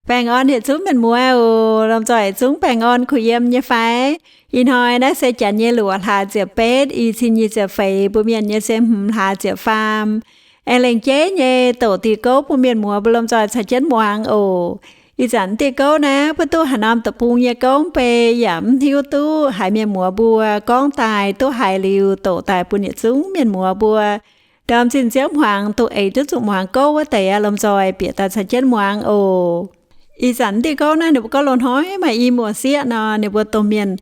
Baengh orn yietc zungv mienh muoz oc. Lomh nzoih yietc zungv baengh orn kuh yiem nyei fai? Ih hnoi naaiv se janx nyei luoqc hlaax ziepc betv, i cin nyic ziepc feix, mbuo mienh nyei se hmz hlaax ziepc faam. Aengx lengc jeiv nyei doqc diuh gouv bun mienh muoz mbuo lomh nzoih caux jienv muangx oc. Ih zanc diuh gouv naaiv mbuo duqv haaix norm deic-bung nyei gouv mv bei yaac mv hiuv duqv haiz mienh muoz mbuo gorngv daaih duqv haiz liuz doqc daaih bun yietc zungv mienh muoz mbuo ndorm zinh nziouv hmuangx dongh eix duqv zuqc muangx gouv wuov deix aqv. Lomh nzoih bieqc daaih caux jienv muangx oc. Ih zanc diuh gouv naaiv ninh mbuo gorngv loz-hnoi maaih i muoz-sieqv nor, ninh mbuo domh mienh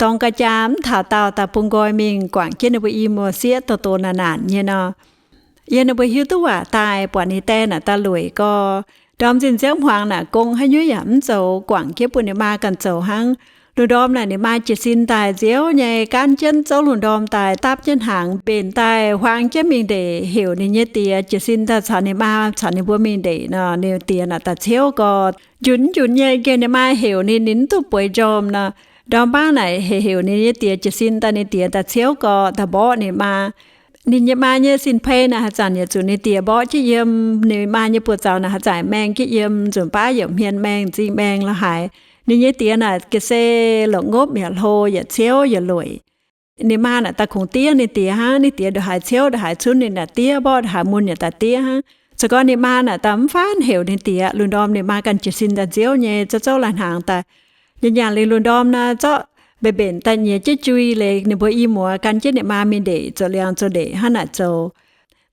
dorng ga'jaa mv taux daauh daaih bun nqoi mingh guangc jienv ninh mbuo i muoz-sieqv doz-doz naanc naanc nyei nor. Yie ninh mbuo hiuv duqv waac daaih buatc ninh die naaic daaih lueic gau. Ndorm zinh nziouv hmuangx naaic gong haaix nyungc yaac mv zoux, guangc jienv bun ninh maa ganh zoux hnangv. Lungh ndorm naaic ninh maa jiez sin daaih nziouv nyei gaanv jienv zouv lungh ndorm daaih dapv jienv hnaangx mbenc daaih huaang jienv mingh ndeic heuc ninh nyei die jiez sin daaih caux ninh maa caux ninh mbuo mingh ndeic nor, ninh die naaic daaih ciouv gau. Njunc njunc nyei nqemh ninh maa heuc ninh, ninh mv duqv bueix njormh nor. Ndorm baav naaic heuc heuc ninh nyei die jiez sin daaih, ninh die daaih ciouv gau daaih mborqv ninh maa. Ninh nyei maa nyei sin-pei naaic haaix zanc yaac zuqc ninh die mborqv jienv yiem. Ninh maa nyei buoz-zaux naaic haaix zanc maeng jienv yiem, nzunc baav yaac hmien maeng, m'zing maeng la'haaix. Ninh nyei die naaic ga'sie longc ngopv yaac hlo, yaac ciouv yaac lueic. Ninh maa naaic daaih kungx diev ninh die hnangv. Ninh die ndongc haaix ciouv ndongc haaix cunv ninh naaic diev, mborqv ndongc haaix mun yaac daaih diev hnangv. Zoux gau ninh maa naaic daaih mv faanv heuc ninh die. Lungh ndorm ninh maa ganh jiez sin daaih nziouv nyei, zouv zouv lai-hnaangx daaih. Nyanc nyanc liuz lungh ndorm naaic zorqv mbenc mbenc daaih nyiex jienv jui leiz ninh mbuo i muoz gan jienv ninh maa mingh ndeic zoux liangx zoux ndeic hnangv naaic zoux.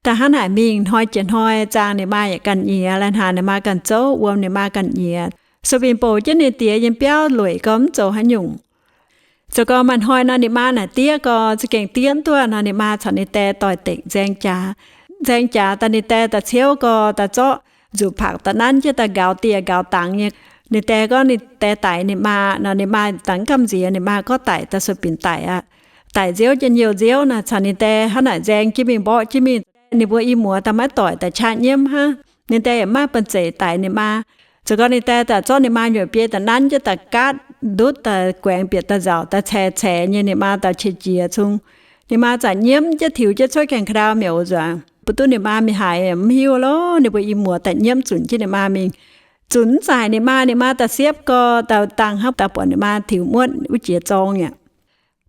Daaih hnangv naaic mingh hnoi jiex hnoi, zaang ninh maa yaac ganh nyiex, lai-hnaangx ninh maa ganh zouv, wuom ninh maa ganh nyiex. Sueih binc bouc jienv ninh die nyei biauv lueic gau mv zoux haaix nyungc. Zoux gau maaih hnoi nor ninh maa naaic diev gau, za'gengh diev duqv nor ninh maa caux ninh die doix-dekc nzaeng jaax. Nzaeng jaax daaih ninh die daaih ciouv gau, daaih zorqv nzuqc paqc daaih nanv jienv daaih nqaaux dieh nqaaux dangx nyei. Ninh die gorngv ninh die daic ninh maa nor, ninh maa dangx gamh nziex, ninh maa gorngv daic daaih sueih binc daic aqv. Daic nziouv jienv youh nziouv naaic caux ninh die hnangv naaic nzaeng jienv mingh mborqv jienv mingh. Ninh mbuo i muoz daaih maiv doic daaih qaqv nyiemv hnangv. Ninh die yaac maiv banh zeic daic ninh maa. Zoux gau ninh die daaih zorqv ninh maa nyuoqc biei daaih nanv jienv daaih gaatv ndutv daaih guaengx bieqc daaih nzauc daaih caix caix nyei ninh maa daaih qiex jiez cong. Ninh maa zaqc nyiemv jienv tiux jienv cuotv gaengh ka'ndau mi'aqv nzuonx. Mbuo duqv ninh maa mingh haaix mv hiuv lorqc. Ninh mbuo i muoz daaih nyiemv zunc jienv ninh maa mingh. Zunc mv zaaic ninh maa, ninh maa daaih siepv gau, daaih dangh hnangv daaih buatc ninh maa tiux muotv wuov jiex zorng aqv.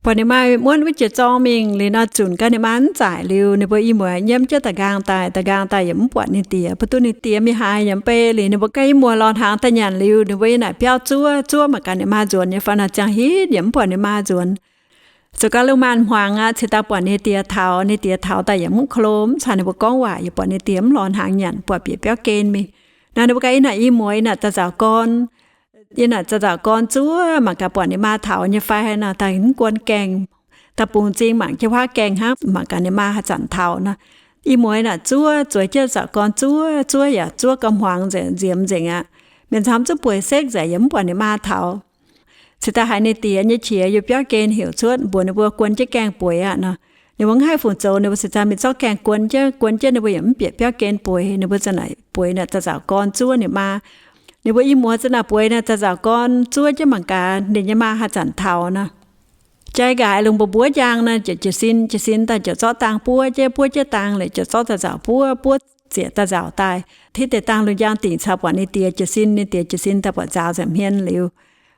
Buatc ninh maa muotv wuov jiex zorng mingh liuz nor, zunc gau ninh maa mv zaaic liuz, ninh mbuo i muoz nyiemv jienv da'nqaang daaih. Da'nqaang daaih yaac mv buatc ninh die. Mbuo duqv ninh die mingh haaix yaac mv bei liuz, ninh mbuo ganh i muoz lorz hnaangx daaih nyanc liuz, ninh mbuo yiem naaic biauv zuov, zuov mangc gaax ninh maa nzuonx nyei fai nor, ziangh hitv yaac mv buatc ninh maa nzuonx. Zoux gau lungh maanz hmuangx aqv, cingx daaih buatc ninh die taux. Ninh die taux daaih yaac mv klo, mv caux ninh mbuo gorngv waac, yaac buatc ninh die mv lorz hnaangx nyanc, buatc bieqc biauv gen mingh. Nor ninh mbuo ganh i naaic i muoz i naaic daaih nzaaux gorn. I naaic daaih nzaaux gorn zuov, mangc gaax buatc ninh maa taux nyei fai nor, daaih mv guon gaengh, daaih bungx m'zing mangc jienv huaav gaengh hnangv, mangc gaax ninh maa haaix zanc taux nor. I muoz i naaic zuov, zueiz jienv nzaaux gorn zuov, zuov yaac zuov gau hmuangx nzengc, nziemx nzengc aqv. Mienh camv zuqc bueix sekv nzengc yaac mv buatc ninh maa taux. Cingx daaih haiz ninh die nyei qiex yiem biauv gen heuc cuotv mbuox ninh mbuo guon jienv gaengh bueix aqv nor. Ninh mbuo mv haih fungc zoux, ninh mbuo cingx daaih mingh zorqv gaengh guon jienv, guon jienv ninh mbuo yaac mv bieqc biauv gen bueix. Ninh mbuo za'naaic bueix naaic daaih nzaaux gorn zuov ninh maa. Ninh mbuo i muoz za'naaic bueix naaic daaih nzaaux gorn zuov jienv mangc gaax ninh nyei maa haaix zanc taux nor. Jai nqaaix lungh mbuov mbuov njang nor, ziouc jiez sin, jiez sin daaih ziouc zorqv dang buov jienv, buov jienv dang liuz ziouc zorqv daaih nzaaux buov, buov ziec daaih nzaaux daaih. Hitv deix dangh lungh njang dingc caux buatc ninh die jiez sin, ninh die jiez sin daaih buatc nzaaux nzengc hmien liuz,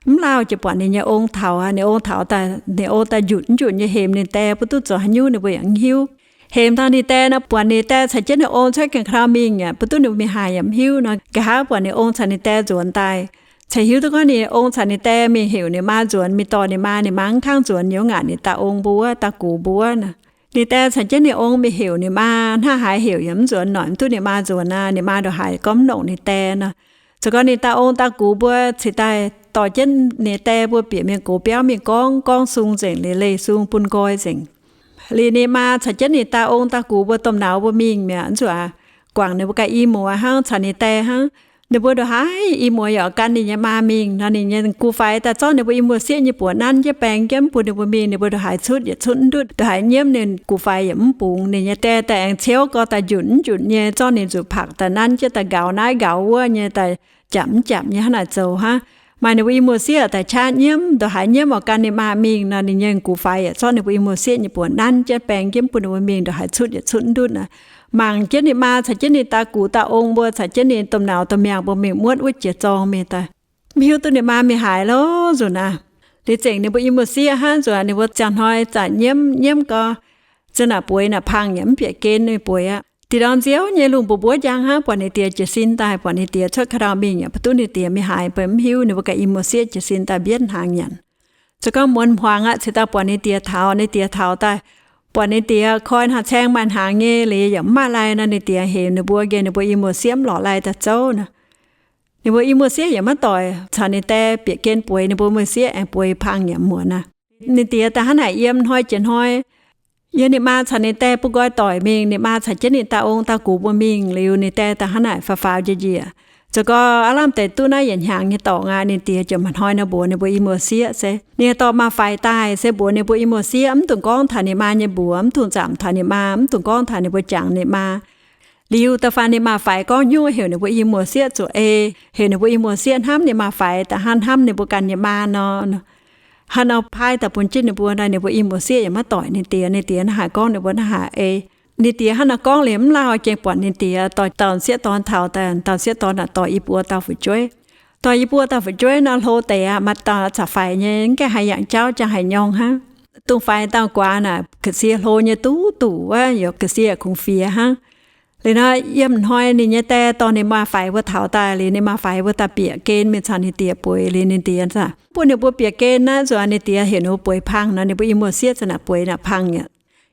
mv lauh jiex buatc ninh nyei ong taux aqv. Ninh ong taux daaih, ninh ong daaih njunc njunc nyei hemx ninh die, mbuo duqv zoux haaix nyungc ninh mbuo yaac mv hiuv. Hemx taux ninh die nor, buatc ninh die caux jienv ninh ong cuotv gaengh ka'ndau mingh aqv. Mbuo duqv ninh mbuo mingh haaix yaac mv hiuv nor, nqa'haav buatc ninh ong caux ninh die nzuonx daaih, cingx hiuv duqv gorngv ninh ong caux ninh die mingh heuc ninh maa nzuonx, mingh dorh ninh maa. Ninh maa mv kangv nzuonx, ninh ngaatc ninh dauh ong mbuo wuov, dauh gux mbuo wuov nor. Ninh die caux jienv ninh ong mingh heuc ninh maa, hnangv haaix heuc yaac mv nzuonx, noic mv duqv ninh maa nzuonx aqv. Ninh maa ndongc haaix gorngv mv longc ninh die nor. Zoux gau ninh dauh ong dauh gux mbuo cingx daaih dorh jienv ninh die mbuo bieqc mienh gox biauv mingh gorngv, gorngv sung nzengc, leih leih sung bun nqoi nzengc. Liuz ninh maa caux jienv ninh dauh ong dauh gux mbuo domh nauz mbuo mingh mi'aqv. Nzuqc guangc ninh mbuo ganh i muoz hnangv caux ninh die hnangv. Ninh mbuo ndongc haaix i muoz yaac gan ninh nyei maa mingh nor, ninh nyei gux faix daaih zorqv ninh mbuo i muoz-sieqv nyei buoz nanv jienv baeng jienv mv bun ninh mbuo mingh. Ninh mbuo ndongc haaix cutv yaac cutv mv ndutv, ndongc haaix nyiemv ninh gux faix yaac mv bungx. Ninh nyei die daaih aengx ciouv gau daaih njunc mv njunc nyei, zorqv ninh nzuqc paqc daaih nanv jienv daaih nqaaux naaiv nqaaux wuov nyei, daaih japc mv japc nyei hnangv naaic zoux hnangv. Maaih ninh mbuo i muoz-sieqv daaih qaqv nyiemv, ndongc haaix nyiemv oix gan ninh maa mingh nor, ninh nyei gux faix yaac zorqv ninh mbuo i muoz-sieqv nyei buoz nanv jienv baeng jienv mv bun ninh mbuo mingh, ndongc haaix cutv yaac cutv mv ndutv aqv. mangc jienv ninh maa caux jienv ninh dauh gux dauh ong mbuo caux jienv ninh domh nauz domh miangh mbuo mingh muotv wuov jiex zorng mingh daaih. Mv hiuv duqv ninh maa mingh haaix lorqc nzunc aqv. Liuz zengc ninh mbuo i muoz-sieqv hnangv nzunc, ninh mbuo ziangh hnoi zanc nyiemv nyiemv gau, za'naaic bueix naaic pang yaac mv bieqc gen ninh bueix aqv. Da'nyeic ndorm nziouv nyei lungh mbuov mbuov njang hnangv, buatc ninh diex jiez sin daaih, buatc ninh diex cuotv ka'ndau mingh yaac mv duqv ninh diex mingh haaix, mv hiuv. Ninh mbuo ganh i muoz-sieqv jiez sin daaih mbienv hnaangx nyanc. Zoux gau muonz hmuangx aqv, cingx daaih buatc ninh diex taux, ninh diex taux daaih, buatc ninh diex koi hnaangx caeng maaih hnaangx nyei, liuz yaac mv maaih lai nor, ninh diex heuc ninh mbuo, nqemh ninh mbuo i muoz-sieqv mv lorz lai daaih zouv nor. Ninh mbuo i muoz-sieqv yaac maiv doic caux ninh die bieqc gen bueix, ninh mbuo i muoz-sieqv aengx bueix pang yaac muonz aqv. Ninh diex da'hnangv naaic yiem hnoi jiex hnoi, yiem ninh maa caux ninh die bun nqoi doic mingh, ninh maa caux jienv ninh dauh ong dauh gux mbuo mingh liuz, ninh die da'hnangv naaic faaux faaux njiec njiec. Zoux gau aav lamh deix duqv naaiv yietc hnyangx nyei dorngx aqv, ninh diex ziouc maaih hnoi nor mbuox ninh mbuo i muoz-sieqv se ninh dorh maa-faix daaih se mbuox ninh mbuo i muoz-sieqv mv dungx gorngv taux ninh maa nyei mbuox, mv dungx zaamc taux ninh maa, mv dungx gorngv taux ninh mbuo jangx ninh maa. Liuz da'faanh ninh maa-faix gorngv hnyouv heuc ninh mbuo i muoz-sieqv zuqc ei, heuc ninh mbuo i muoz-sieqv hnamv ninh maa-faix da'hnangv hnamv ninh mbuo ganh nyei maa nor. Hnangv nor paaiv daaih bun jienv ninh mbuo nor, ninh mbuo i muoz-sieqv yaac maiv doic ninh diex. Ninh diex hnangv haaix gorngv ninh mbuo hnangv haaix ei. Ninh diex hnangv nor gorngv liuz mv lauh gengh buatc ninh diex dorh dauh sieqv dorn taux daaih, dauh sieqv dorn naaic dorh i buo dauh fu'jueiv. Dorh i buo dauh fu'jueiv nor hlo deix aqv, maaih dauh caux faix nyei, mv gaengh haiz yangh jauv, jangx haic nyorng hnangv. Dongh faix dauh guaax naaic ga'sie hlo nyei duqv duqv wuov, yaac ga'sie kungx fiex hnangv. Liuz nor yiem hnoi ninh nyei die dorh ninh maa-faix mbuo taux daaih liuz, ninh maa-faix mbuo daaih bieqc gen mingh caux ninh diex bueix liuz, ninh diex aav bun ninh mbuo bieqc gen naaiv nzunc, ninh diex heuc ninh mbuo bueix pang nor, ninh mbuo i muoz-sieqv za'naaic bueix naaic pang aqv.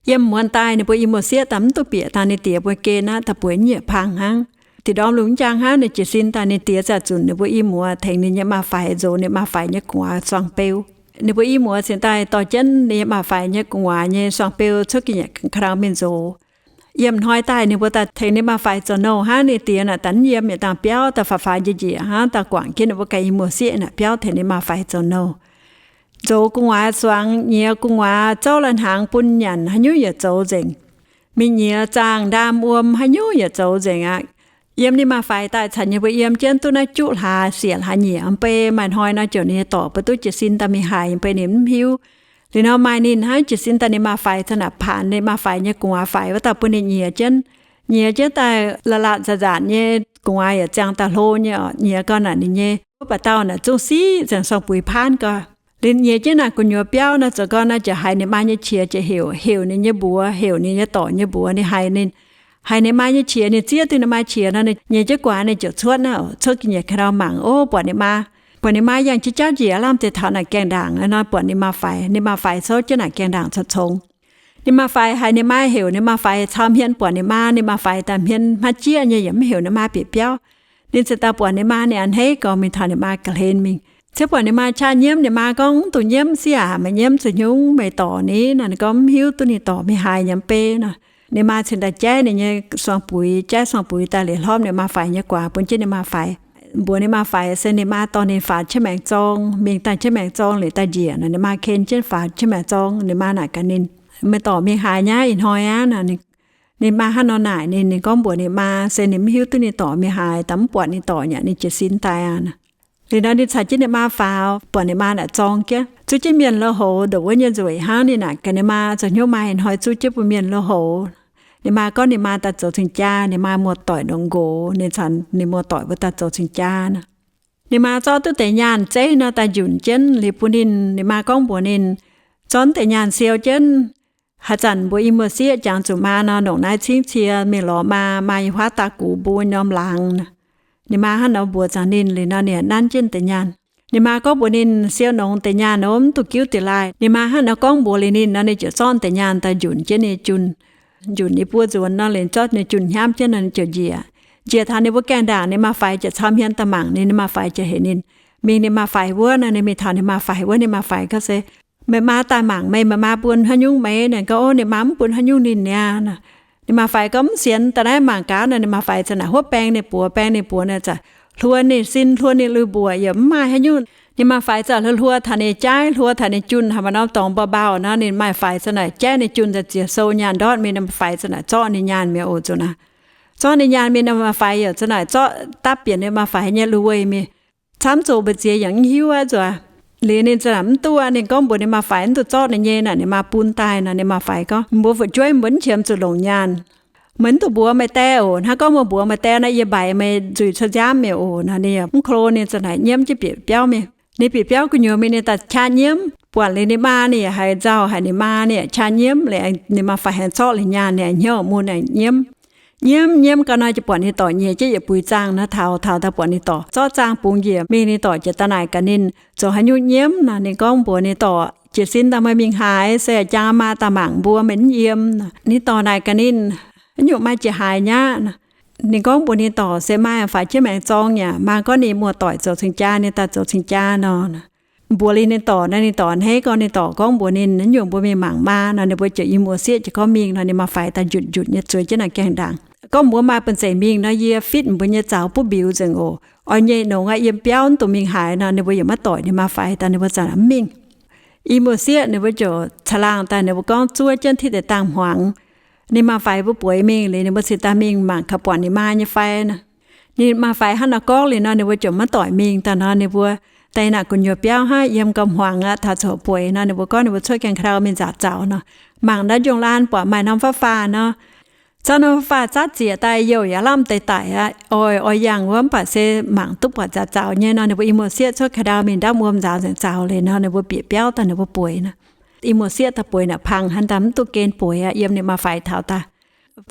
Yiem muonz daaih ninh mbuo i muoz-sieqv daaih mv duqv bieqc daaih ninh diex mbuo gen aqv, daaih bueix nyiec pang hnangv. Da'nyeic ndorm lungh njang hnangv ninh jiez sin daaih, ninh diex za'gengh zunc ninh mbuo i muoz tengx ninh nyei maa-faix nzox ninh maa-faix nyei gu'nguaaz suangx beu. Ninh mbuo i muoz cingx daaih dorh jienv ninh nyei maa-faix nyei gu'nguaaz nyei suangx beu cuotv ga'nyiec ka'ndau mingh nzox. Yiem hnoi daaih ninh mbuo daaih tengx ninh maa-faix zoux nouh hnangv. Ninh diex naaic daaih mv yiem yietc dangh biauv, daaih faaux faaux njiec njiec hnangv, daaih guangc jienv ninh mbuo ganh i muoz-sieqv naaic biauv tengx ninh maa-faix zoux nouh. Nzox gu'nguaaz suangx, nyiex gu'nguaaz, zouv lai-hnaangx bun nyanc, haaix nyungc yietc zoux nzengc. Mingh nyiex zaangh ndaam wuom, haaix nyungc yietc zoux nzengc aqv. Yiem ninh maa-faix daaih caux ninh mbuo yiem jienv duqv naaiv juqv hlaax siec hlaax nyieqc mbei, maaih hnoi nor ziouc ninh nyei dorc mbuo duqv jiez sin daaih mingh haaix mbei ninh mv hiuv. Liuz nor maaih ninh hnangv jiez sin daaih ninh maa-faix za'naaic paanx ninh maa-faix nyei gu'nguaaz-faix wuov dauh bun ninh nyiex jienv. Nyiex jienv daaih la'latc nzanc-nzanc nyei, gu'nguaaz yaac ziangh daaih hlo nyei oc. Nyiex gau naaic ninh nyei wuov baac dauh naaic zungv siqv nzengc, sorng-buix paanv gau. Liuz nyiex jienv naaic gu'nyuoz biauv nor, zoux gau naaic ziouc haiz ninh maa nyei qiex ziouc heuc, heuc ninh nyei mbuox, heuc ninh nyei dorc nyei mbuox, ninh haiz ninh, haiz ninh maa nyei qiex, ninh zieqv duqv ninh maa qiex nor, ninh nyiex jienv guaax ninh ziouc cuotv naaic oc. Cuotv ga'nyiec ka'ndau mangc, o, buatc ninh maa, buatc ninh maa yangh jienv jauv njiec lamh deix taux naaic gaengh ndaangc nor, buatc ninh maa-faix, ninh maa-faix souv jienv naaic gaengh ndaangc caux congx. Ninh maa-faix haiz ninh maa heuc, ninh maa-faix cau hmien buatc ninh maa, ninh maa-faix daaih hmien hmaiv jieqv nyei, yaac mv heuc ninh maa bieqc biauv. Ninh ziouc daaih buatc ninh maa, ninh a'hneiv gorx mingh taux ninh maa ga'hlen mingh. Ciev buatc ninh maa qaqv nyiemv, ninh maa gorngv, Mv dungx nyiemv sic aac, meih nyiemv zuqc hnyungv meih dorc ni? Naaic ninh gorngv mv hiuv duqv ninh dorc mingh haaix nyei mbei nor. Ninh maa cingx daaih jaiv ninh nyei sorng-buix, jaiv sorng-buix daaih liuz hlorpv ninh maa-faix nyei guaax bun jienv ninh maa-faix. Mbuox ninh maa-faix se ninh maa dorh ninh faaux jienv maengx zorng, mingh daaih jienv maengx zorng liuz daaih njiec nor, ninh maa ken jienv faaux jienv maengx zorng. Ninh maa naaic gaax ninh, Meih dorc mingh haaix nyei ih hnoi aqv? Ninh maa hnangv nor naaic ninh, ninh gorngv mbuox ninh maa se ninh mv hiuv duqv ninh dorc mingh haaix, daaih mv buatc ninh dorc yaac ninh jiez sin daaih aqv. Liuz nor ninh caux jienv ninh maa faaux, buatc ninh maa naaic zorng jienv, zuqv jienv mienh lo houx ndongc wuov nyei nzueic hnangv. Ninh naaic gaax ninh maa, Zoux hnyouv maa ih hnoi zuqv jienv bun mienh lo houx. Ninh maa gorngv ninh maa daaih zoux cing-jaa, ninh maa muoz-doic ndongc nqox, ninh caux ninh muoz-doic mbuo daaih zoux cing-jaa nor. Ninh maa zorqv duqv deix nyaanh zeiv nor daaih njunc jienv liuz bun ninh. Ninh maa gorngv mbuox ninh, Zorqv deix nyaanh siou jienv. Haaix zanc mbuo i muoz-sieqv jangx zuqc maa nor, longc naaiv cingv cie mingh lorz maa, maa yiem huaav daaih gux mbuo norm laangz. Ninh maa hnangv nor mbuox zangc ninh liuz nor, ninh nanv jienv deix nyaanh. Ninh maa gorngv mbuox ninh, Siou nongx deix nyaanh nor mv duqv giuv deix laaih. Ninh maa hnangv nor gorngv mbuox liuz ninh nor, ninh ziouc zorqv deix nyaanh daaih njunc jienv ninh junh. Njunc i buo nzuonx nor, liuz zorqv ninh junh hnyamv jienv nor, ninh ziouc njiec. Njiec taux ninh mbuo gaengh ndaangc, ninh maa-faix ziouc cau hmien daaih mangc ninh. Ninh maa-faix ziouc heuc ninh mingh ninh maa-faix wuov nor. Ninh mingh taux ninh maa-faix wuov, ninh maa-faix gorngv se, Meih maa daaih mangc meih, meih maa bun haaix nyungc meih? Ninh gorngv, O, ninh maa mv bun haaix nyungc ninh niaa. Ninh maa-faix gorngv, Mv sienx, daaih naaiv mangc gaax nor. Ninh maa-faix ziouc naaic huov baeng ninh buoz, baeng ninh buoz nor, ziouc hluo ninh sin, hluo ninh lui mbuoqc, yaac mv maaih haaix nyungc. Ninh maa-faix ziouc hluo hluo taux ninh jaaiv, hluo taux ninh junh, haaix maaih norm dorngx mba'mbauh nor, ninh maa-faix ziouc naaic jaaiv ninh junh, ziouc ziex sou nyaanh ndortv mingh. Ninh maa-faix ziouc naaic zorqv ninh nyaanh mi'aqv oc. Zuqc naaic zorqv ninh nyaanh mingh, ninh maa-faix yaac ziouc naaic zorqv dapv bieqc ninh maa-faix nyei lui mingh. Camv zoqc mbu'ziex yaac mv hiuv aqv nzuqc. Liuz ninh ziouc mv duqv, ninh gorngv mbuox ninh maa-faix mv duqv zorqv ninh nyei naaic, ninh maa bun daaih nor. Ninh maa-faix gorngv, Mbuo fu'jueiv mbuo mv qiemx zuqc longc nyaanh. Meih mv dungx mbuox meih die oc. Hnangv gorngv meih mbuox meih die nor, yie mbaix meih nzuih cuotv nziaamv mi'aqv oc. Naaiv ninh yaac mv klo ninh, za'naaic nyiemv jienv bieqc biauv mingh. Ninh bieqc biauv gu'nyuoz mingh ninh daaih qaqv nyiemv, buatc liuz ninh maa ninh yaac haiz nzauh haic, ninh maa ninh yaac qaqv nyiemv liuz, ninh maa-faix aengx zorqv liuz nyaanh ninh aengx hnyouv mun aengx nyiemv. Nyiemv nyiemv gau nor, ziouc buatc ninh dorc nyiex jienv yietc buix zaangh nor, taux taux daaih buatc ninh dorc zorqv zaangh bungx njiec mingh. Ninh dorc ziouc daaih naaic gaax ninh, zoux haaix nyungc nyiemv nor. Ninh gorngv mbuox ninh dorc, jiez sin daaih meih mingh haaix, se jang maa daaih mangc mbuo meih mv yiem. Ninh dorc naaic gaax ninh, haaix nyungc maaih jiex haaix nyaqv. Ninh gorngv mbuox ninh dorc, se maaih faix jienv maengx zorng yaac maa gorngv ninh muoz-doic zoux cing-jaa, ninh daaih zoux cing-jaa nor. Mbuox liuz ninh dorc nor, ninh dorc a'hneiv gau, ninh dorc gorngv mbuox ninh, haaix nyungc mbuo mingh mangc maa nor. Ninh mbuo ziouc i muoz-sieqv ziouc gorngv mingh nor, ninh maa-faix daaih njunc njunc nyei zueiz jienv naaic gaengh ndaangc, gorngv mbuox maaih bun zeic mingh nor, yie fitv mbuo nyei zaux butv mbiuz nzengc oc. Oix nyei nongx aqv, yiem biauv mv dungx mingh haaix nor. Ninh mbuo yaac maiv doic ninh maa-faix daaih, ninh mbuo za'gengh mv mingh. I muoz-sieqv ninh mbuo ziouc caangh laangh daaih, ninh mbuo gorngv zuov jienv tiv deix dangh hmuangx, ninh maa-faix mbuo bueix mingh liuz, ninh mbuo cingx daaih mingh mangc gaax buatc ninh maa nyei fai nor. Ninh maa-faix hnangv nor gorngv liuz nor, ninh mbuo ziouc maiv doic mingh daaih nor. Ninh mbuo daaih naaic gu'nyuoz biauv hnangv, yiem gau hmuangx aqv, taux zuqc bueix nor, ninh mbuo gorngv ninh mbuo cuotv gaengh ka'ndau mingh nzaaux zaux nor, mangc naaiv njong-laanh buatc maaih norm fatv faah nor. Zorqv norm fatv faah zatv zieqc daaih, youh yaac lamh deix daic aqv, oix oix yangh wuov, mv baac se mangc duqv buatc nzaaux zaux nyei nor. Ninh mbuo i muoz-sieqv cuotv ka'ndau mingh ndaamv wuom nzaaux nzengc zaux liuz nor, ninh mbuo bieqc biauv daaih, ninh mbuo bueix nor. I muoz-sieqv daaih bueix naaic pang hnangv, daaih mv duqv gen bueix aqv, yiem ninh maa-faix taux daaih.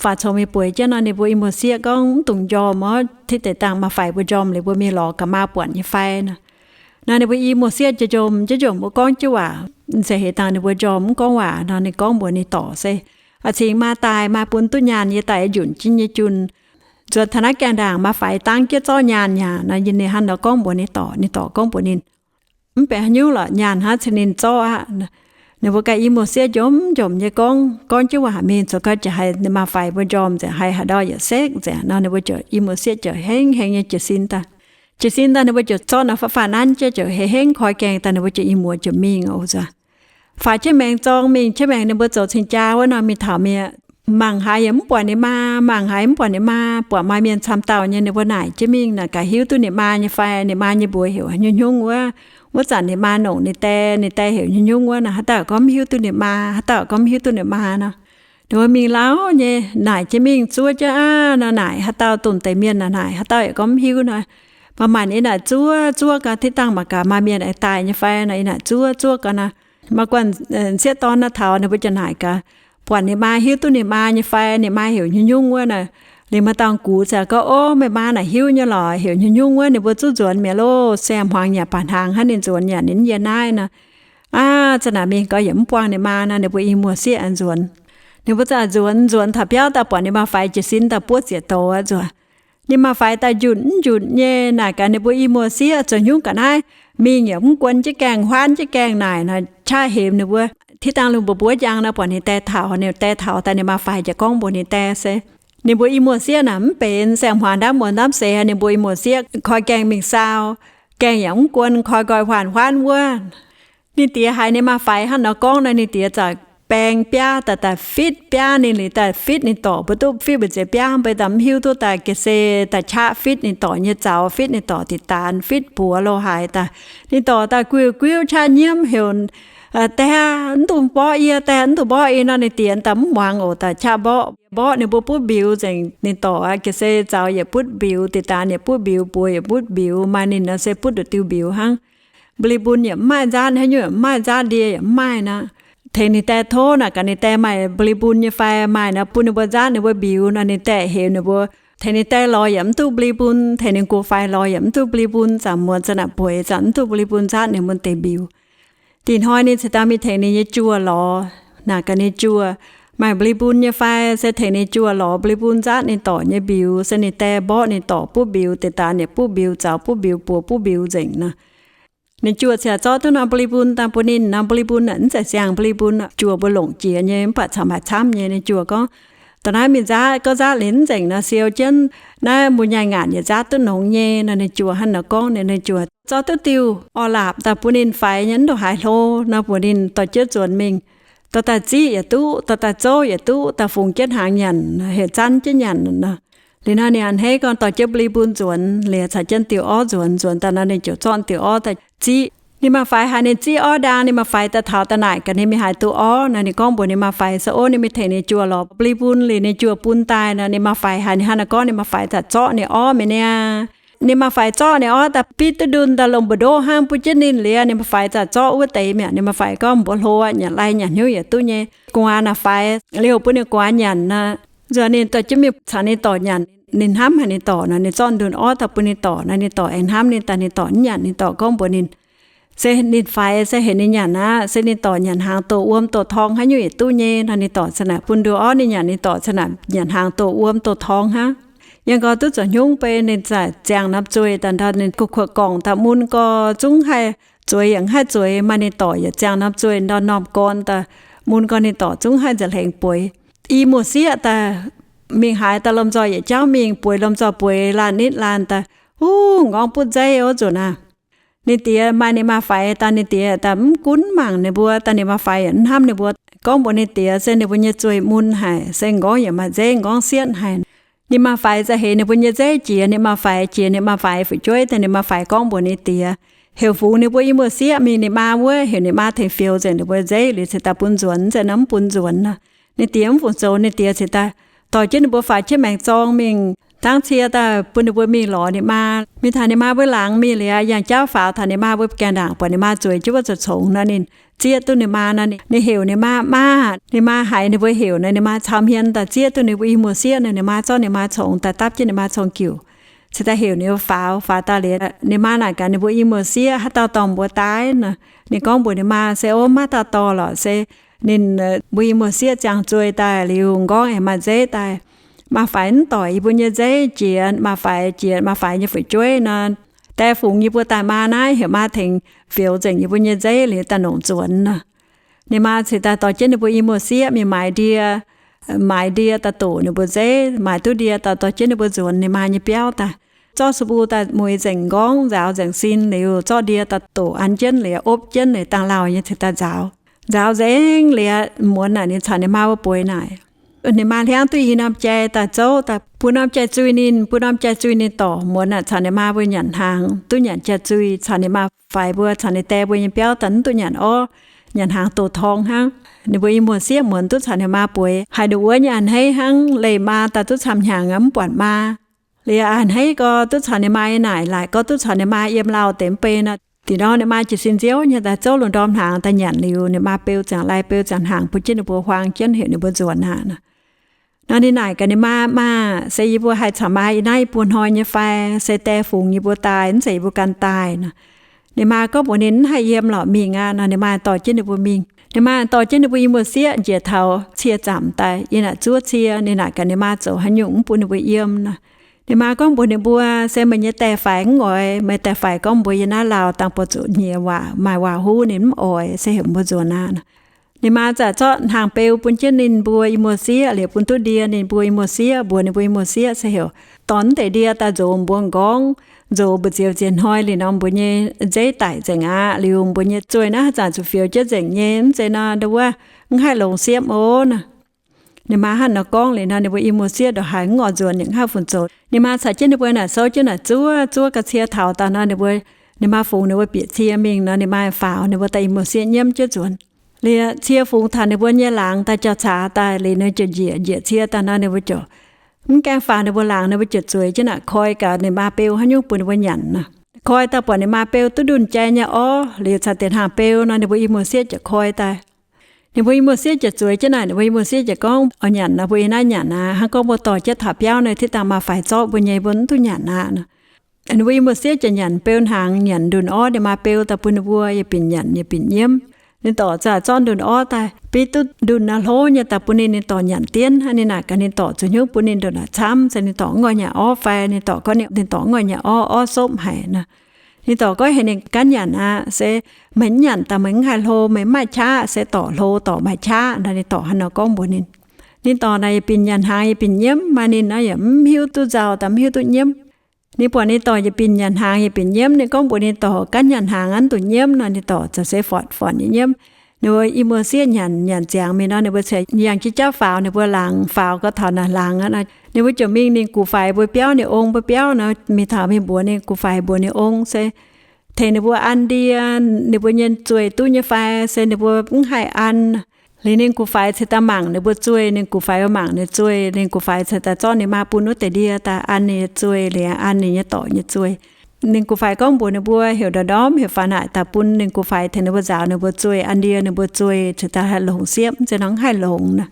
Faaux congx mingh bueix jienv nor, ninh mbuo i muoz-sieqv gorngv, mv dungx njormh orv, tiv deix dangh maa-faix mbuo njormh liuz, mbuo mingh lorz gaax maa buatc nyei fai nor. Nor ninh mbuo i muoz-sieqv njormh, njormh, njormh mbuo gorngv jienv waac, nzengc heix dangh ninh mbuo njormh mv gorngv waac nor, ninh gorngv mbuox ninh dorc se, Aa, cingx maa daaih, maa bun duqv nyaanh yie daaih njunc jienv nyei junh. Nzuonx taux naaiv gaengh ndaangc maa-faix dangv jienv zorqv nyaanh yaac nor, ninh hnangv nor gorngv mbuox ninh dorc. Ninh dorc gorngv mbuox ninh, mv benx haaix nyungc lorqc, nyaanh hnangv cin ninh zorqv aqv. Ninh mbuo ganh i muoz-sieqv njormh njormh nyei gorngv, gorngv jienv waac mingh, zoux gau jiex haiz ninh maa-faix mbuo njormh nzengc, haiz haaix ndau yietc sekv nzengc nor, ninh mbuo ziouc i muoz-sieqv ziouc hengv hengx nyei jiez sin daaih. Jiez sin daaih ninh mbuo ziouc zorqv norm fatv faah nanv jienv ziouc hengx hengx koi gaengh daaih, ninh mbuo ziouc i muoz ziouc mingh oc. Faaux jienv maengx zorng mingh, jienv maengx ninh mbuo zoux cing-jaa wuov nor, mingh taux mienh mangc haaix yaac mv buatc ninh maa, mangc haaix mv buatc ninh maa. Buatc maaih mienh camv dauh nyei, ninh mbuo naaic jienv mingh naaic gaax hiuv duqv ninh maa nyei fai, ninh maa nyei mbuox heuc haaix nyungc nyungc wuov. Wuov zanc ninh maa nongc ninh die, ninh die heuc nyungc nyungc wuov nor, haaix dauh gorngv mv hiuv duqv ninh maa, haaix dauh gorngv mv hiuv duqv ninh maa nor. Ninh mbuo mingh lauh nyei naaic jienv mingh zuov jienv aqv nor, naaic haaix dauh, domh deix mienh naaic, naaic haaix dauh yaac gorngv mv hiuv nor. Maaih maanc yie naaic zuov, zuov gau, tiv dangh mangc gaax maaih mienh aengx daaih nyei fai nor, yie naaic zuov, zuov gau nor. Maaih guanh sieqv dorn nor taux, ninh mbuo ziouc naaic gaax, buatc ninh maa hiuv duqv ninh maa nyei fai, ninh maa heuc nyungc nyungc wuov nor. Liuz maaih dauh gux ziouc gorngv, Ov, meih maa naaic hiuv nyei lorqc, heuc nyungc nyungc wuov. Ninh mbuo zuqc nzuonx mi'aqv loh, se hmuangx yaac baac hnaangx hnangv, ninh nzuonx yaac ninh mv yiem naaiv nor. Aav, za'naaic mingh gau yaac mv buangh ninh maa nor, ninh mbuo i muoz-sieqv nzuonx. Ninh mbuo zaqc nzuonx, nzuonx taux biauv daaih buatc ninh maa-faix jiez sin daaih buov zieqc douz aqv nzuonx. Ninh maa-faix daaih njunc mv njunc nyei naaic gaax ninh mbuo i muoz-sieqv, Zoux haaix nyungc ga'naaiv mingh yaac mv guon jienv gaengh, huaanv jienv gaengh naaic nor, qaqv hemx ninh mbuo. Tiv dangh lungh mbuov mbuov njang nor, buatc ninh die taux, ninh die taux daaih ninh maa-faix ziouc gorngv mbuox ninh die se, ninh mbuo i muoz-sieqv naaic mv benx, se hmuangx ndaamv muonz ndaamv seix, ninh mbuo i muoz-sieqv koi gaengh mingh saau, gaengh yaac mv guon, koi nqoi huaanh huaanv wuov. Ninh diex haiz ninh maa-faix hnangv nor gorngv nor, ninh diex zaqc baeng biaav daaih, daaih fitv biaav ninh liuz, daaih fitv ninh dorc, mbuo duqv fitv mbu'ziex biaav, mbuo daaih mv hiuv duqv, daaih ga'sie daaih qaqv fitv ninh dorc nyei zaux, fitv ninh dorc diqc daanx, fitv buoz lo haaix daaih. Ninh dorc daaih guiu-guiuv qaqv nyiemv heuc, Die, mv dungx mborqv yie, die, mv dungx mborqv yie nor, ninh diex daaih mv muangx oc, daaih qaqv mborqv. Mborqv ninh mbuo butv mbiuz nzengc. Ninh dorc aqv, ga'sie zaux yietc butv mbiuz, diqc daanx yietc butv mbiuz, buoz yietc butv mbiuz, maaih ninh nor se butv nduqc diuh mbiuz hnangv. Mbli mbun yaac mv maaih nzaatv, haaix nyungc yaac mv maaih nzaatv, ndie yaac mv maaih nor. Tengx ninh die tov naaic gaax ninh die maaih mbli mbun nyei fai, maaih nor bun ninh mbuo nzaatv ninh mbuo mbiuz nor. Ninh die heuc ninh mbuo, tengx ninh die lorz yaac mv duqv mbli mbun, tengx ninh go fai lorz yaac mv duqv mbli mbun, zanc muonz zanc naaic bueix zanc mv duqv mbli mbun nzaatv ninh mbuo deix mbiuz. Da'nyeic hnoi ninh cingx daaih mingh tengx ninh nyei juoz lorz, naaic gaax ninh juoz maaih mbli mbun nyei fai, se tengx ninh juoz lorz mbli mbun nzaatv ninh dorc nyei mbiuz, se ninh die mborqv ninh dorc butv mbiuz, diqc daanx ninh butv mbiuz, zaux butv mbiuz, buoz butv mbiuz nzengc nor. Ninh juoz cingx zorqv duqv norm mbli mbun daaih bun ninh. Norm mbli mbun naaic mv zeiz siang mbli mbun, juoz mbuo longc jiex nyei mv baac caux maaih camv nyei. Ninh juoz gorngv, Da'naaiv mingh nzaatv, gorngv nzaatv liuz mv nzengc nor, siou jienv naaiv mbuo nyei ngaanc yietc nzaatv duqv nongx nyei nor. Ninh juoz hnangv nor gorngv, ninh juoz zorqv duqv diuh orv-laapc daaih bun ninh faix nyei, mv ndongc haaix hlo nor, mbuox ninh dorh jienv nzuonx mingh. Dorh daaih ziqv yietc duqv, dorh daaih zouv yietc duqv, daaih fungx jienv hnaangx nyanc, heuc zanv jienv nyanc nor. Liuz nor ninh a'hneiv gorngv dorh jienv mbli mbun nzuonx, liuz caux jienv diuh orv nzuonx. Nzuonx daaih nor ninh ziouc zorqv diuh orv daaih ziqv. Ninh maa-faix haiz ninh ziqv orv ndaang, ninh maa-faix daaih taux daaih naaic gaax ninh mingh haaix duqv orv nor. Ninh gorngv mbuox ninh maa-faix se, Ov, ninh mingh tengx ninh juoz lorz bli bun liuz ninh juoz bun daaih nor. Ninh maa-faix haiz ninh hnangv naaiv gorngv, ninh maa-faix zaqc zorqv ninh orv mi'aqv. Ninh maa-faix zorqv ninh orv daaih bitv duqv ndunh daaih lomh mbu'ndoqv hnangv, bun jienv ninh liuz, ninh maa-faix zaqc zorqv wuov deix mi'aqv. Ninh maa-faix gorngv, Mbuox hlo aqv, nyanc lai nyanc hnyouv yietc duqv nyei. Gu'nguaaz naaic faix liuz bun ninh gu'nguaaz nyanc nor. Nzuonx ninh dorh jienv mingh caux ninh dorc nyanc. Ninh hnamv haic ninh dorc nor, ninh zorqv ndunh orv daaih bun ninh dorc nor, ninh dorc aengx hnamv ninh daaih, ninh dorc mv nyanc. Ninh dorc gorngv mbuox ninh, se ninh faix se heuc ninh nyanc aqv, se ninh dorc nyanc hnaangx doh wuom doh torng haaix nyungc yietc duqv nyei nor. Ninh dorc ca'naaic bun ndunh orv ninh nyanc, ninh dorc ca'naaic nyanc hnaangx doh wuom doh torng hnangv. Yiem gau duqv zoux hnyungv bei ninh zaqc ziangh norm zueih daaih ndau, ninh gu'kuotv gorngv daaih mun gau zungv haih zueiz yaac mv haih zueiz. Maaih ninh dorc yietc ziangh norm zueih ndau, normh gorn daaih mun gau, ninh dorc zungv haih nza'hengx bueix. I muoz-sieqv daaih mingh haaix daaih lomh nzoih yietc jauv mingh, bueix lomh nzoih bueix laanh nitv laanh daaih, huv, m'nqorngv butv nzeiv wuov nzunc aqv. Ninh diex maaih ninh maa-faix daaih, ninh diex daaih mv gunv mangc ninh mbuo daaih, ninh maa-faix yaac mv hnamv ninh mbuo. Gorngv mbuox ninh diex se ninh mbuo nyei zueih mun haic, se m'nqorngv yaac maaih nzeiv, m'nqorngv sietv haic. Ninh maa-faix za'heix ninh mbuo nyei nzeiv jiex, ninh maa-faix jiex, ninh maa-faix fu'jueiv daaih, ninh maa-faix gorngv mbuox ninh diex, heuc fungx ninh mbuo i muoz-sieqv mingh ninh maa wuov, heuc ninh maa tengx fioux nzengc ninh mbuo nzeiv liuz cingx daaih bun nzuonx, nzengc nor mv bun nzuonx nor. Ninh diex mv fungc zoux, ninh diex cingx daaih dorh jienv ninh mbuo faaux jienv maengx zorng mingh dangv cie daaih bun ninh mbuo mingh lorz ninh maa. Mingh taux ninh maa mbuo laangz mingh liuz, yangh jauv faaux taux ninh maa mbuo gaengh ndaangc, buatc ninh maa zueiz jienv wuov zoux congx nor, ninh zieqv duqv ninh maa nor, ninh heuc ninh maa, Maa! Ninh maa haiz ninh mbuo heuc nor, ninh maa cau hmien daaih zieqv duqv ninh mbuo i muoz-sieqv nor, ninh maa zorqv ninh maa congx daaih dapv jienv ninh maa cong-giuc, cingx daaih heuc ninh mbuo faaux. Faaux daaih liuz, ninh maa naaic gaax ninh mbuo i muoz-sieqv, Haaix dauh dorh mbuo daaih nor? Ninh gorngv mbuox ninh maa se, Ov, maiv dauh dorh lorqc, se ninh, mbuo i muoz-sieqv ziangh zueih daaih liuz, m'nqorngv aengx maaih nzeiv daaih. Maa-faix mv doic yie mbuo nyei nzeiv jiex, maa-faix jiex maa-faix nyei fu'jueiv nor, die fungx yie mbuo daaih maa naaiv, heuc maa tengx fioux nzengc yie mbuo nyei nzeiv liuz daaih nongc nzuonx nor. Ninh maa cingx daaih dorh jienv ninh mbuo i muoz-sieqv mingh maaiz ndie, maaiz ndie daaih doqc ninh mbuo nzeiv, maaiz duqv ndie daaih dorh jienv ninh mbuo nzuonx ninh maa nyei biauv daaih. Zorqv su bu daaih mueix nzengc m'nqorngv, nzaaux nzengc sin liuz, zorqv ndie daaih doqc an jienv liuz, opv jienv liuz, dangh lauh nyei cingx daaih nzaaux. Nzaaux nzengc liuz, muonz naaic ninh caux ninh maa mbuo bueix naaic. Ninh maa hliangv duqv i norm jai daaih zouv daaih, bun norm jai-zui ninh, bun norm jai-zui ninh dorc. Muonz naaic caux ninh maa mbuo nyanc hnaangx, duqv nyanc jai-zui, caux ninh maa-faix mbuo, caux ninh die mbuo nyei biauv daaih mv duqv nyanc orv, nyanc hnaangx doh torng hnangv. Ninh mbuo i muoz-sieqv muonz duqv caux ninh maa bueix haaix wuov nyei a'hneiv hnangv, leih maa daaih duqv camv hnyangx aqv, mv buatc maa. Liuz a'hneiv gau duqv caux ninh maa yiem naaic, laaic gau duqv caux ninh maa yiem lauh deix mv bei nor. Da'nyeic norm ninh maa jiez sin nziouv nyei daaih zouv lungh ndorm hnaangx daaih nyanc liuz, ninh maa beu ziangx lai beu ziangx hnaangx bun jienv ninh mbuo huaang jienv heuc ninh mbuo nzuonx aqv nor. Nor ninh naaic gaax ninh maa, Maa, se yie mbuo haih caux maa yiem naaiv i buo hnoi nyei fai? Se die fungx yie mbuo daaih, mv zeiz yie mbuo ganh daaih nor. Ninh maa gorngv mbuox ninh, Mv haih yiem lorqc, mingh aqv nor. Ninh maa dorh jienv ninh mbuo mingh. Ninh maa dorh jienv ninh mbuo i muoz-sieqv njiec taux cie zaamc daaih yiem naaic zuov cie. Ninh naaic gaax ninh maa zoux haaix nyungc mv bun ninh mbuo yiem nor. Ninh maa gorngv mbuox ninh mbuo, Se meih nyei die-faix mv oix. Meih die-faix gorngv mbuo yiem naaiv lauh dangh buatc zuqc nyiex waac, maaih waac-huv ninh mv oix, se heuc mbuo nzuonx aqv nor. Ninh maa zaqc zorqv hnaangx-beu bun jienv ninh mbuo i muoz-sieqv liuz, bun duqv ndie ninh mbuo i muoz-sieqv, mbuox ninh mbuo i muoz-sieqv se heuc dorh naaiv deix ndie daaih nzox mbuo m'nqorngv, nzox mbu'ziex ziex hnoi liuz nor, mbuo nyei nzeiv daic nzengc aqv. Liuz mbuo nyei zueih naaiv haaix zanc zuqc fioux jienv nzengc nyei, mv zeiz nor, ndau wuov mv haih longx siepv oc nor. Ninh maa hnangv nor gorngv liuz nor, ninh mbuo i muoz-sieqv ndongc haaix mv oix nzuonx, ninh mv haih fungc zoux. Ninh maa caux jienv ninh mbuo naaic souv jienv naaic zuov, zuov ga'cie taux daaih nor, ninh mbuo, ninh maa fungx ninh mbuo bieqc cie mingh nor, ninh maa faaux, ninh mbuo daaih i muoz-sieqv nyiemv jienv nzuonx. Liuz cie fungx taux ninh mbuo nyei laangz daaih jauh-caax daaih liuz, ninh ziouc njiec, njiec cie daaih nor, ninh mbuo ziouc mv gaengh faaux ninh mbuo laangz, ninh mbuo ziouc zueiz jienv naaic koi gaax ninh maa beu haaix nyungc bun ninh mbuo nyanc nor. Koi daaih buatc ninh maa beu duqv ndunh jai nyei orv liuz caux deix hnaangx-beu nor, ninh mbuo i muoz-sieqv ziouc koi daaih. Ninh mbuo i muoz-sieqv ziouc zueiz jienv naaic, ninh mbuo i muoz-sieqv ziouc gorngv, Oix nyanc nor, mbuo yiem naaiv nyanc aqv. Hnangv gorngv mbuo dorh jienv taux biauv naaic, tiv dangh maa-faix zorqv mbuo nyei, mbuo mv duqv nyanc aqv nor. Ninh mbuo i muoz-sieqv ziouc nyanc beu hnaangx, nyanc ndunh orv ninh maa beu daaih bun ninh mbuo yietc binc nyanc yietc binc nyiemv. Ninh dorc zaqc zorqv ndunh orv daaih bitv duqv ndunh naaiv hlo nyei daaih bun ninh. Ninh dorc nyanc dienv hnangv. Ninh naaic gaax ninh dorc zoux hnyouv bun ninh ndunh naaic camv, se ninh dorc mv oix nyanc orv fai? Ninh dorc gorngv ninh dorc mv oix nyanc orv, orv sopv haic nor. Ninh dorc gorngv heuc ninh ganh nyanc aqv. Se meih mv nyanc daaih meih mv haih hlo, meih mv maaih qaqv. Se dorc hlo, dorc maaih qaqv nor. Ninh dorc hnangv nor gorngv mbuox ninh. Ninh dorc naaic yietc binc nyanc hnaangx yietc binc nyiemv, maaih ninh naaiv yaac mv hiuv duqv nzauh daaih, mv hiuv duqv nyiemv. Ninh buatc ninh dorc yietc binc nyanc hnaangx yietc binc nyiemv, ninh gorngv mbuox ninh dorc, Ganh nyanc hnaangx aqv, mv dungx nyiemv nor. Ninh dorc za'gengh fortv-fortv nyei nyiemv. Ninh mbuo i muoz-sieqv nyanc nyanc ziangx mingh nor, ninh mbuo cingx yangh jienv jauv faaux, ninh mbuo laangz faaux gau taux naaic laangz aqv nor, ninh mbuo ziouc mingh ninh guv faix mbuo biauv, ninh ong mbuo biauv nor, mingh taux mingh mbuox ninh guv faix mbuox ninh ong se, tengx ninh mbuo an ndie ninh mbuo nyei zueih duqv nyei fai, se ninh mbuo mv haih an. Liuz ninh guv faix ceix daaih mangc ninh mbuo zueih, ninh guv faix mangc ninh zueih, ninh guv faix ceix daaih zorqv ninh maa bun wuov deix ndie daaih an ninh nyei zueih, liuz an ninh nyei dorc nyei zueih. Ninh guv faix gorngv mbuox ninh mbuo heuc ndorm-ndorm heuc faaux naaic daaih bun ninh guv faix tengx ninh mbuo nzaaux ninh mbuo zueih, an ndie ninh mbuo zueih, ceix daaih haih longc siepv, mv zeiz nor mv haih longx nor.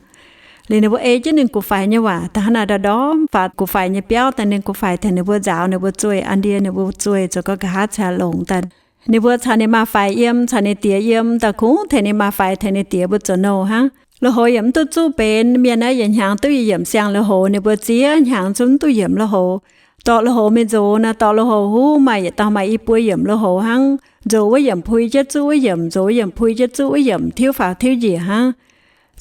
Liuz ninh mbuo ei jienv ninh guv faix nyei waac daaih hnangv naaic ndorm-ndorm faaux guv faix nyei biauv daaih, ninh guv faix tengx ninh mbuo nzaaux ninh mbuo zueih, an ndie ninh mbuo zueih, zoux gau nqa'haav ceix haih longx daaih. Ninh mbuo caux ninh maa faix yiem, caux ninh diex yiem daaih kungx tengx ninh maa faix tengx ninh diex mbuo zoux nouh hnangv. Lui-houx yaac mv duqv zuqv benx, mienh naaiv yietc hnyangx duqv yietc yiemc siang lui-houx, ninh mbuo ziex hnyangx zungv mv duqv yiemc lui-houx. Dorh lui-houx mingh nzox naaic, dorh lui-houx huv maaih yietc dauh maaih i buo yiemc lui-houx hnangv. Nzox wuov yiemc pui jienv zuqv wuov yiemc, nzox wuov yiemc pui jienv zuqv wuov yiemc, tiuv faaux tiuv njiec hnangv.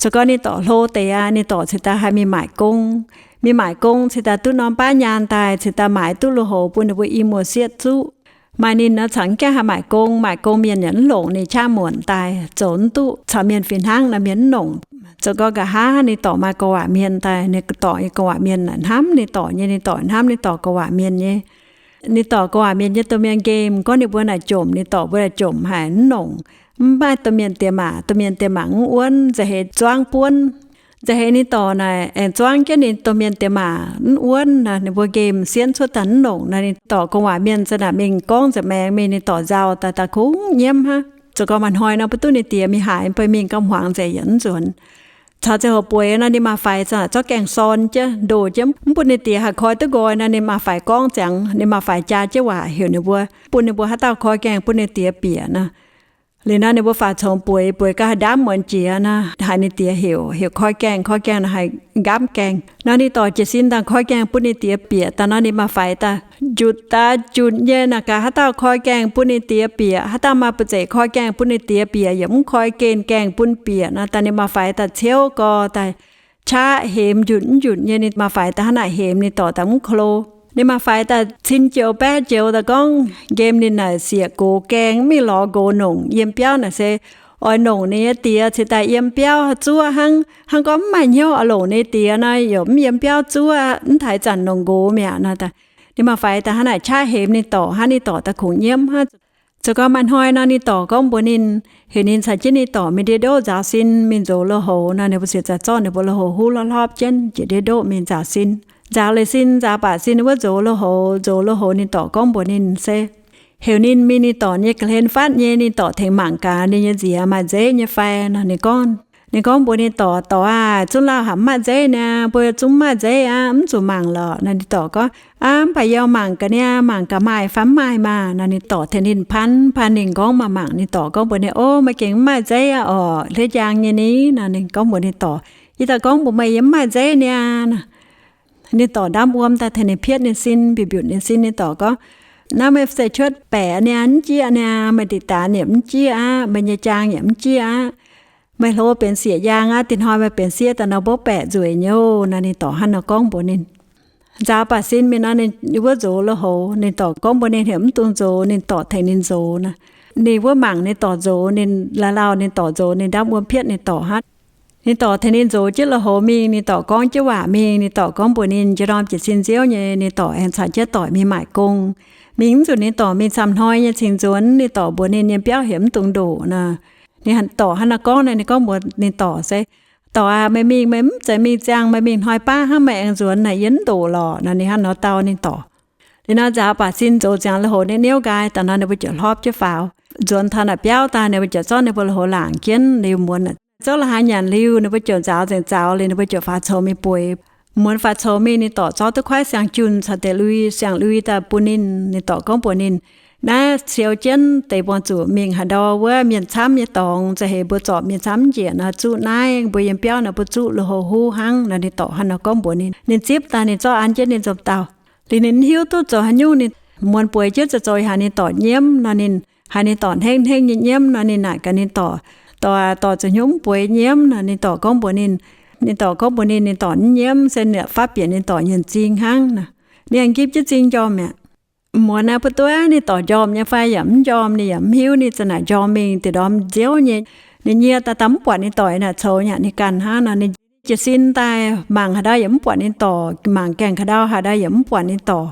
Zoux gau ninh dorc hlo deix aqv, ninh dorc ceix daaih haih mingh maaic gong. Mingh maaic gong ceix daaih duqv norm baav nyaanh daaih, ceix daaih maaiz duqv lui-houx bun ninh mbuo i muoz-sieqv zuqv. Maaih ninh nor caux mv gaengh haih maaic gong, maaic gong mienh yaac mv longc ninh qaqv muonc daaih, zoux mv duqv caux mienh fih hnangv nor mienh mv longc. Zoux gau nqa'haav ninh dorc maaih ga'waac mienh daaih, ninh dorc nyei ga'waac mienh naaic hnamv ninh dorc nyei, ninh dorc hnamv ninh dorc ga'waac mienh nyei. Ninh dorc ga'waac mienh nyei domh mienh nqemh gorngv ninh mbuo naaic jomc, ninh dorc mbuo naaic jomc haic mv longc. Mv maaih domh mienh diex maac, domh mienh diex maac mv wuonv, nza'heix zuangv buonv. Nza'heix ninh dorc naaic aengx zuangv jienv ninh domh mienh diex maac mv wuonv nor, ninh mbuo nqemh sienv cuotv daaih mv longc nor, ninh dorc ga'waac mienh za'naaic mingh gorngv nza'hmien maengx mingh, ninh dorc nzauh daaih daaih kungx nyiemv hnangv. Zoux gau maaih hnoi nor mbuo duqv ninh diex mingh haaix, mbuo mingh gau hmuangx nzengc yaac mv nzuonx. Caux ziangh hoc bueix nor ninh maa-faix za'naaic zorqv gaengh sorn jienv, ndoh jienv mv bun ninh diex haih koi duqv nqoi nor, ninh maa-faix gorngv ziangx, ninh maa-faix jaa jienv waac heuc ninh mbuo, bun ninh mbuo haaix dauh koi gaengh bun ninh diex bieqc nor. Liuz nor ninh mbuo faaux coux bueix, bueix gau haaix ndaamv muonz jiex nor, haiz ninh diex heuc, heuc koi gaengh, koi gaengh nor haih nqaapv gaengh. Nor ninh dorc jiez sin daaih koi gaengh bun ninh diex bieqc daaih nor, ninh maa-faix daaih njutc daaih njutc nyei naaic gaax haaix dauh koi gaengh bun ninh diex bieqc, haaix dauh maaih buoz-zeic koi gaengh bun ninh diex bieqc, yaac mv koi gen gaengh bun bieqc nor, daaih ninh maa-faix daaih ciouv gau daaih qaqv hemx njutc mv njutc nyei, ninh maa-faix daaih hnangv naaic hemx, ninh dorc daaih mv klo. Ninh maa-faix daaih cin joux baeqv joux daaih gorngv nqemh ninh naaic sieqv gox gaengh, mv mingh lorz nqox nongc. Yiem biauv naaic se oix nongc ninh nyei diex ceix daaih yiem biauv zuov hnangv. Hnangv gorngv mv maaih hnyouv oix longc ninh diex nor, yaac mv yiem biauv zuov, mv taaix zanc longc nqox mi'aqv nor. Ninh maa-faix daaih hnangv naaic qaqv hemx ninh dorc hnangv, ninh dorc daaih kungx nyiemv hnangv. Zoux gau maaih hnoi nor, ninh dorc gorngv mbuox ninh, heuc ninh caux jienv ninh dorc mingh ndiev ndoqv nzaaux sin mingh nzox lui-houx nor, ninh mbuo ziouc zorqv ninh mbuo lui-houx huv hlopv hlopv jienv njiec ndiev ndoqv mingh nzaaux sin. Nzaaux leiz sin, nzaaux baac sin wuov nzox lui-houx, nzox lui-houx ninh dorc gorngv mbuox ninh se heuc ninh mingh ninh dorc nyei ga'hlen fatv nyei, ninh dorc tengx mangc gaax ninh nyei nziez maaih nzeiv nyei fai nor. Ninh gorngv, ninh gorngv mbuox ninh dorc, Dorc aah, zungv lauh haic mv maaih nzeiv niaa, mbuo zungv mv maaih nzeiv aqv, mv zuqc mangc lorqc. Nor ninh dorc gorngv, Aav, mv baac yie mangc gaax niaa, mangc gaax maaih fai mv maaih maah. Nor ninh dorc tengx ninh pan pan ninh gorngv maaih mangc, ninh dorc gorngv mbuox ninh, O, meih gengh mv maaih nzeiv aqv orqc, hliev njang nyei ni. Nor ninh gorngv mbuox ninh dorc, Yie daaih gorngv mbuox meih yie mv maaih nzeiv niaa. Ninh dorc ndaamv wuom daaih tengx ninh pietv ninh sin, mbiutc mbiutc ninh sin. Ninh dorc gorngv, Naaiv meih se cuotv baeqc niaa, mv jieqv niaa, meih diqc daanx yaac mv jieqv aqv, meih nyei jaang yaac mv jieqv aqv. Meih hlo benx sieqv-yaang aqv, dinh hnoi meih benx sieqv daaih nor mbuo baeqc nzueic nyei oc. Nor ninh dorc hnangv nor gorngv mbuox ninh. Nzaaux baac sin mingh nor, ninh wuov nzox lui-houx, ninh dorc gorngv mbuox ninh heuc mv dungx nzox, ninh dorc tengx ninh nzox nor. Ninh wuov mangc ninh dorc nzox, ninh la'lauh ninh dorc nzox, ninh ndaamv wuom pietv ninh dorc hnangv. Ninh dorc tengx ninh nzox jienv lui-houx mingh, ninh dorc gorngv jienv waac mingh, ninh dorc gorngv mbuox ninh, Njang ndorm jiez sin nziouv nyei, ninh dorc aengx caux jienv doic mingh maaic gong. Mingh mv zuqc ninh dorc mingh camv hnoi nyei cingx nzuonx, ninh dorc mbuox ninh yiem biauv heuc mv dungx ndoqc nor. Ninh dorc hnangv nor gorngv nor, ninh gorngv mbuox ninh dorc se, Dorc aac, meih mingh meih mv zeiz mingh ziangh, meih mingh hnoi baav hnangv, meih aengx nzuonx naaic yie mv ndoqc lorqc. Nor ninh hnangv nor dau ninh dorc. Liuz nor nzaaux baac sin nzox ziangx lui-houx ninh niouv nqaai daaih nor, ninh mbuo ziouc hlorpv jienv faaux. Nzuonx taux naaic biauv daaih, ninh mbuo ziouc zorqv ninh mbuo lui-houx laangc jienv liuz muonz zouv la'haaix nyanc liuz, ninh mbuo ziouc nzaaux nzengc zaux liuz, ninh mbuo ziouc faaux coux mingh bueix. Muonz faaux coux mingh, ninh dorc zorqv duqv kuaaiv siang-junh caux deix lui, siang-lui daaih bun ninh. Ninh dorc gorngv mbuox ninh, Naaiv siou jienv deix buangh zuqc mingh haaix ndau wuov mienh camv nyei dorngx, za'heix mbuo zorc mienh camv njiec nor, zuqv naaiv mbuo yiem biauv nor mbuo zuqv lui-houx huv hnangv. Nor ninh dorc hnangv nor gorngv mbuox ninh. Ninh zipv daaih ninh zorqv an jienv ninh nzomc dauh. Liuz ninh mv hiuv duqv zoux haaix nyungc, ninh muonz bueix jienv zoux zoux haaix, ninh dorc nyiemv nor, ninh haiz ninh dorc hnengv hnengv nyei nyiemv nor, ninh naaic gaax ninh dorc, Dorc aac, dorc zuqc hnyouv mv bueix nyiemv nor. Ninh dorc gorngv mbuox ninh, ninh dorc gorngv mbuox ninh, ninh dorc mv nyiemv, se ninh faatv bieqc ninh dorc nyei zing hnangv nor. Ninh aengx nqipv jienv zing njormh mi'aqv. Muonz naaiv mbuo duqv ninh dorc njormh nyei fai yaac mv njormh, ninh yaac mv hiuv, ninh za'naaic njormh mingh diqc ndorm nziouv nyei. Ninh nyie daaih daaih mv buatc ninh dorc naaic coux nyanc ninh ganh hnangv nor, ninh jiez sin daaih mangc haaix ndau yaac mv buatc ninh dorc, mangc gaengh haaix ndau, haaix ndau yaac mv buatc ninh dorc.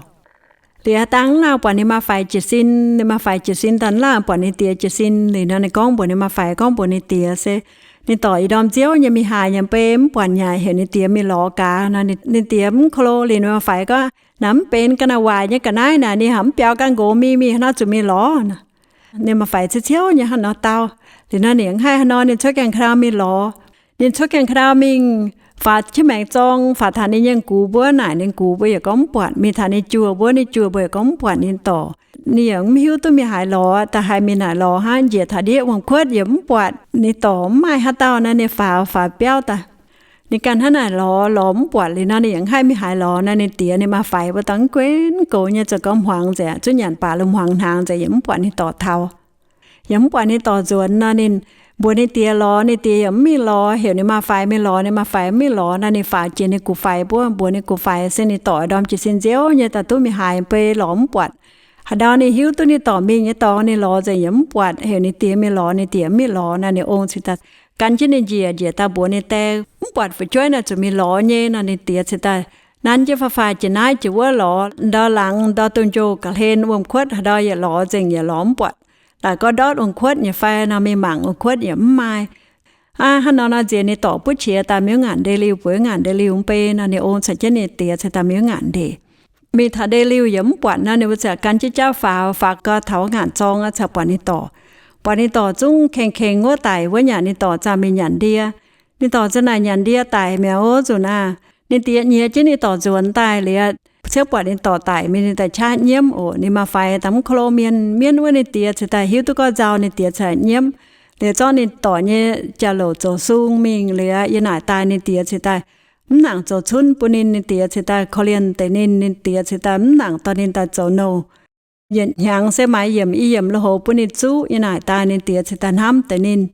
Liuz haaix dangh mv lauh buatc ninh maa-faix jiez sin, ninh maa-faix jiez sin daaih mv lauh buatc ninh diex jiez sin. Liuz nor ninh gorngv mbuox ninh maa-faix, gorngv mbuox ninh diex se, ninh dorc ih ndorm nziouv nyei, mingh haaix nyei, mv baac mv buatc nyei, heuc ninh diex mingh lorz gaax nor. Ninh diex mv ko lo. Liuz ninh maa-faix gorngv, Naaiv mv benx ga'naaiv waaic nyei ga'naaiv naaic, ninh haaix mv biaux ganh nqox mingh, mingh haaix nor zuqc mingh lorz? Ninh maa-faix ciouv ciouv nyei hnangv nor dau. Liuz nor ninh mv haih hnangv nor, ninh cuotv gaengh ka'ndau mingh lorz. Ninh cuotv gaengh ka'ndau mingh, faaux jienv maengx zorng, faaux taux ninh nyei gux mbuo naaic, ninh gux mbuo yaac gorngv mv buatc. Mingh taux ninh juoh mbuo, ninh juoh mbuo yaac gorngv mv buatc ninh dorc. Ninh yaac mv hiuv duqv mingh haaix lorz, da'haiz mingh naaic lorz hnangv, njiec taux ndiev wuom-kuotv yaac mv buatc ninh dorc, mv maaih haaix dauh nor. Ninh faaux, faaux biauv daaih, ninh ganh hnangv naaic lorz, lorz mv buatc. Liuz nor ninh yaac mv haih mingh haaix lorz nor, ninh diex ninh maa-faix mbuo dangh mv gunv goux nyei, zoux gau hmuangx nzengc, zuqc nyanc baac lungh hmuangx hnaangx nzengc, yaac mv buatc ninh dorc taux. Yaac mv buatc ninh dorc nzuonx nor, ninh mbuox ninh diex lorz, ninh diex yaac mv mingh lorz. Heuc ninh maa-faix mingh lorz, ninh maa-faix mv mingh lorz nor, ninh faaux jiex ninh gux-faix mbuo, mbuox ninh gux-faix se ninh dorc ih ndorm jiez sin nziouv nyei, daaih duqv mingh haaix, mv bei lorz mv buatc. Haaix ndau ninh hiuv duqv ninh dorc mingh nyei dorngx, ninh lorz nzengc yaac mv buatc. Heuc ninh diex mingh lorz, ninh diex mv mingh lorz nor, ninh ong cingx daaih gan jienv ninh njiec, njiec daaih mbuox ninh die, Mv buatc fu'jueiv naaic zuqc mingh lorz nyei nor. Ninh diex cingx daaih nanv jienv faah-faah jiex naaiv jiex wuov lorz, ndau laangz ndau dongh njoh ga'hlen wuom-kuotv haaix ndau yaac lorz nzengc, yaac lorz mv buatc. Laaix gorngv ndortv wuom-kuotv nyei fai nor, mingh mangc wuom-kuotv yaac mv maaih. Aav, hnangv nor nor nziex ninh dorc buov qiex daaih mingh wuov ngaanc ndeic-liuh, bueix wuov ngaanc ndeic-liuh mv bei nor, ninh ong caux jienv ninh diex cingx daaih mingh wuov ngaanc ndeic. Mingh taux ndeic-liuh yaac mv buatc nor, ninh mbuo ziouc gan jienv jauv faaux, faaux gau taux wuov ngaanc zorng aqv, cingx buatc ninh dorc. Buatc ninh dorc zungv kengx kengx wuov daic wuov, nyanc ninh dorc zaah mingh nyanc ndie. Ninh dorc ziouc naaic nyanc ndie daic mi'aqv, nzuqc naaic. Ninh diex nyiex jienv ninh dorc nzuonx daaih liuz, cingx buatc ninh dorc daic mingh, ninh daaih qaqv nyiemv oc. Ninh maa-faix daaih mv ko lo mienh, mienv wuov ninh diex cingx daaih hiuv duqv gorngv nzauh, ninh diex cingx nyiemv. Liuz zorqv ninh dorc nyei jauv-louc zoux sung mingh liuz, yiem naaic daaih ninh diex cingx daaih mv nangc zoux cunv bun ninh. Ninh diex cingx daaih korv-lienh deix ninh, ninh diex cingx daaih mv nangc dorh ninh daaih zoux nouh. Yietc hnyangx se maaiz yiemc i yiemc lui-houx bun ninh zuqv. Yiem naaic daaih ninh diex cingx daaih hnamv deix ninh.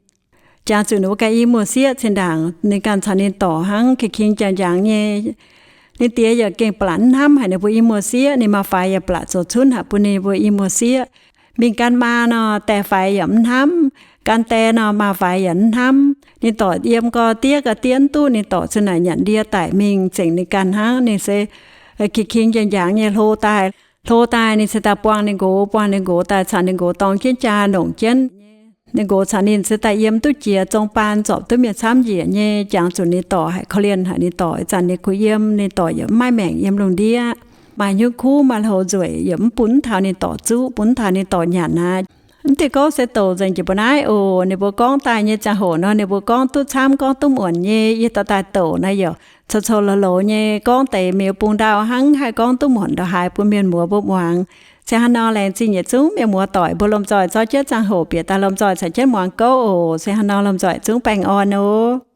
Jangx zuqc ninh mbuo ganh i muoz-sieqv cin-ndaangc, ninh ganh caux ninh dorc hnangv king-king jangx-njangx nyei. Ninh diex yaac gengh ba'laqc mv hnamv haic ninh mbuo i muoz-sieqv. Ninh maa-faix yaac ba'laqc zoux cunv haic bun ninh mbuo i muoz-sieqv. Mingh gan maa nor, die faix yaac mv hnamv, gan die nor, maa-faix yaac mv hnamv. Ninh dorc yiem gau diev gau diev mv duqv, ninh dorc ziouc naaic nyanc ndie daic mingh, zengc ninh ganh hnangv. Ninh se king-king jangx-njangx nyei hlo daaih. Hlo daaih ninh se daaih buangh ninh nqox, buangh ninh nqox daaih caux ninh nqox dorng jienv jaa nongc jienv. Ninh nqox caux ninh se daaih yiem duqv jiex, zong baan zorpc duqv mienh camv njiec nyei. Jangx zuqc ninh dorc haic, korv-lienh haic ninh dorc. Ih zanc ninh kuh yiem, ninh dorc yaac mv maaih maengc yiem lungh ndiev. Maaih hnyouv kuv, maaih lui-houx nzueic, yaac mv bun mv taux ninh dorc zuqv, bun mv taux ninh dorc nyanc aqv. Mv diuh gouv se douc nzengc jiex mbuo naaiv oc. Ninh mbuo gorngv daaih nyei ziangh hoc nor, ninh mbuo gorngv duqv camv, gorngv duqv muonc nyei. Yie dorh daaih douc naaiv yaac coux-coux loz-loz nyei, gorngv deix mingh bung ndau hnangv, haih gorngv duqv muonc ndongc haaix bun mienh muoz mbuo muangx. Se hnangv nor, laengz zingh yietc zungv mienh muoz-doic mbuo lomh nzoih zorqv jienv ziangh hoc bieqc daaih lomh nzoih caux jienv muangx gouv oc. Se hnangv nor, lomh nzoih zungv baengh orn oc.